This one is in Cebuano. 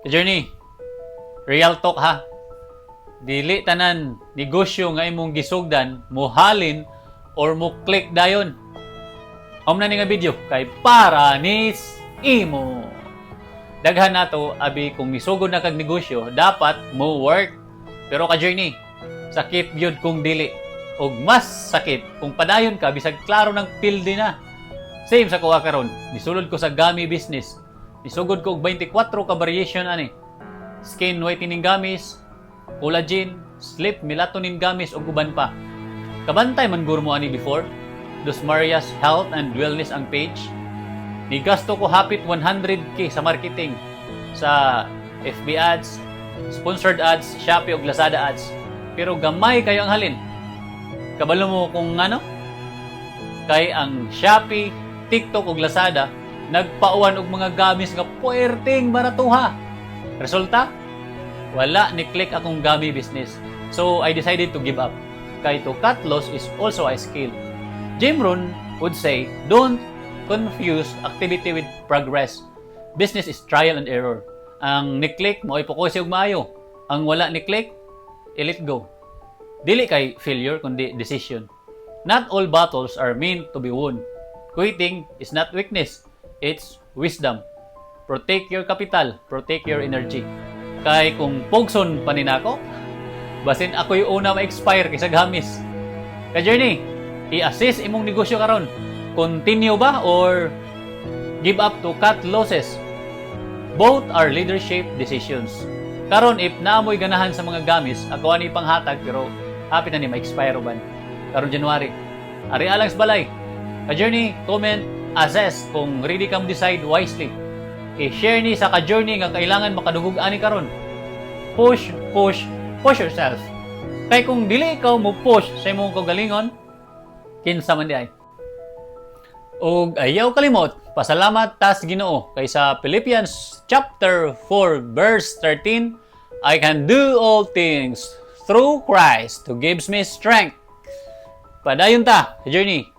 Journey, real talk ha. Dili tanan negosyo nga imong gisugdan mohalin or mo click dayon. Home na ni nga video kay para nis imo. Daghan nato abi kung misugod na kag negosyo, dapat mo work. Pero ka journey, sakit gyud kung dili. Og mas sakit kung padayon ka bisag klaro ng pildi na. Same sa kuha karon, nisulod ko sa gummy business. Nisugod ko og 24 ka variation ani. Skin whitening gummies, collagen, sleep melatonin gummies ug uban pa. Kabantay man guro mo ani before. Dos Marias Health and Wellness ang page. Nigasto ko hapit 100K sa marketing sa FB ads, sponsored ads, Shopee ug Lazada ads. Pero gamay kayo ang halin. Kabalo mo kung ano? Kay ang Shopee, TikTok ug Lazada nagpauwan og mga gummies nga puwerteng baratuha. Resulta? Wala ni click akong gummy business. So I decided to give up. Kay to cut loss is also a skill. Jim Rohn would say, "Don't confuse activity with progress." Business is trial and error. Ang ni-click mo ay focus og maayo. Ang wala ni-click, i-let go. Dili kay failure kundi decision. Not all battles are meant to be won. Quitting is not weakness, it's wisdom. Protect your capital, protect your energy. Kay kung pugson pa ni nako, basin ako'y una ma-expire kaysa gummies. Ka journey, i-assess imong negosyo karon. Continue ba or give up to cut losses? Both are leadership decisions. Karon, if naamoy ganahan sa mga gummies, ako ani panghatag, pero hapit na ni ma-expire uban. Karon January. Ari alang sa balay. Ka journey, comment "assess" kung ready ka mo decide wisely. I-share ni sa ka-journey nga kailangan makadugog ani karon. Push, push, push yourself. Kay kung dili ikaw mo push sa imong kaugalingon, kinsa man di ay? Ug ayaw kalimot, pasalamat tas Ginoo kay sa Philippians chapter 4 verse 13, "I can do all things through Christ who gives me strength." Padayon ta, journey.